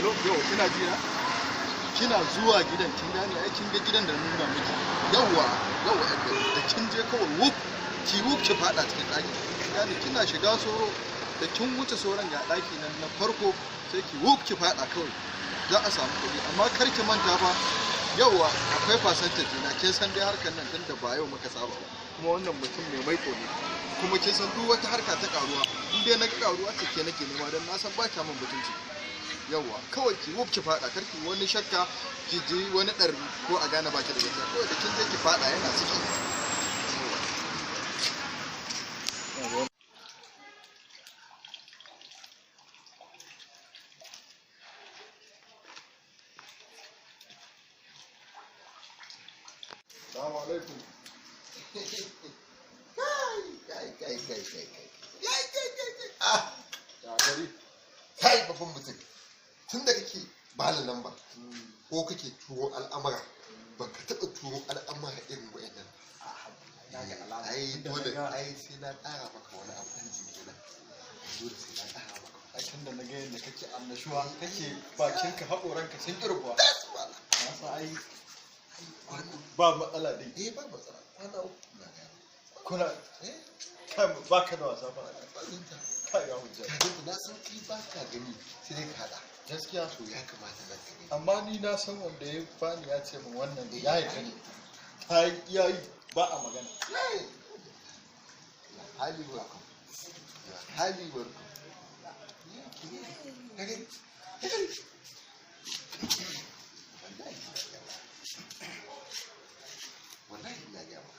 Alo, yau kina ji na? Kina zuwa gidan, kin gane ai, kin ga gidan da nuna miki. Yawwa, yawwa, da kin je kawai wuf, ki wuf ki fada cikin daki. Gane, kina shiga soro, da kin wuce soron ga daki nan na farko, sai ki wuf ki fada kawai. Za a samu kuɗi, amma kar ki manta fa, yawwa, akwai percentage na, kin san dai harkar nan tunda ba yau muka saba ba. Kuma wannan mutum mai maiko ne. Kuma kin san duk wata harka ta karuwa, in dai na karuwa ce ke nake nema, don na san ba kya min mutunci. Yawwa, kawai ki wuf ki fada, kar ki wani shakka, ki ji wani ɗar ko a gane baki da gaskiya. Kawai da kin je ki fada yana ciki. Assalamu alaikum. Kai, kai, kai, kai, kai. Kai, kai, kai, kai. Ah, Ya gari. kai babban mutum. Tun da kake bani lamba ko kake turo al'amura, ba ka taɓa turo al'amura irin wa'annan. Ai dole, ai sai na ƙara maka wani abu ɗan jingina. Dole sai na ƙara maka. Ai tun da na ga yadda kake annashuwa, kake bakinka haƙoranka sun ƙirbuwa. Tas wala. Na san ai ba matsala dai. Eh, ba matsala. Kwana 3 na gaya. Kuna Eh, kai ba ka da wasa fa. ba zanta. Kai ga hujja. Ka ganta, na san kai ba ka gani sai dai ka haɗa. Gaskiya. To ya kamata nan ka gani. Amma ni na san wanda ya bani ya ce min wannan ya yi ne. Ta yi iya yi ba a magana. Hey! You are highly welcome. You are highly welcome. Ka gani? Ka gani? Wallahi ina gaya ma. Wallahi ina gaya ma.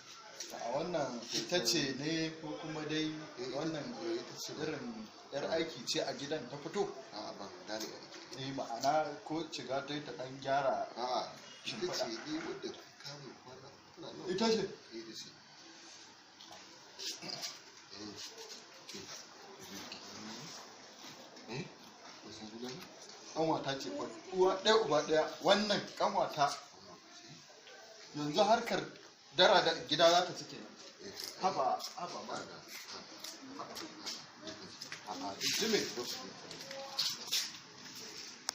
A wannan ita ce ne ko kuma dai wannan Eh, ita ce. irin yar aiki ce a gidan ta fito? A'a, ban gane a rikici. Eh, ma'ana ko shiga ta yi ta dan gyara. A'a, ita Shimfiɗa. ce dai wadda ka kame kwana tana nan. Ita ce? Eh, ita ce. Eh, eh. Eh, ba san juna ba? Kanwata ce fa, uwa ɗaya uba ɗaya, wannan kanwata. Yanzu harkar dara da gida za ta ci kenan. Eh, Haba, haba ma. haba, haba, haba. A'a, jime.